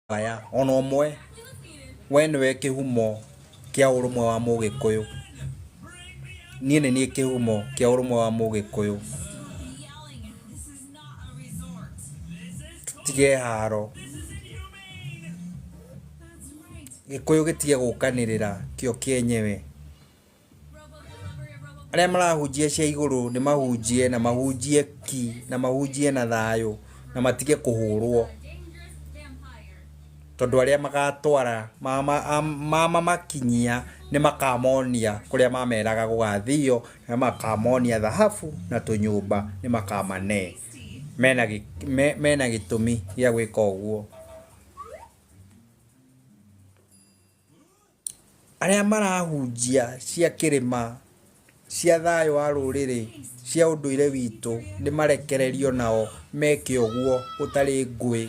Aya ona ũmwe, we nĩwe kĩhumo kĩa ũrũmwe wa mũgĩkũyũ. Niĩ nĩ niĩ kĩhumo kĩa ũrũmwe wa mũgĩkũyũ. Tũtige haro. Gĩkũyũ gĩtige gũkanĩrĩra kĩo kĩenyewe. Arĩa marahunjia cia igũrũ nĩ mahunjie na mahunjie ki na mahunjie na thayũ na matige kũhũrwo. Tondũ arĩa magatwara mamamakinyia nĩ makamonia kũrĩa mameraga gũgathio, na makamonia thahabu na tũnyũmba nĩ makamane. Mena gĩtũmi gĩa gwĩka ũguo. Arĩa marahunjia cia kĩrĩma, cia thayũ wa rũrĩrĩ, cia ũndũire witũ, nĩ marekererio nao meke ũguo gũtarĩ ngũĩ.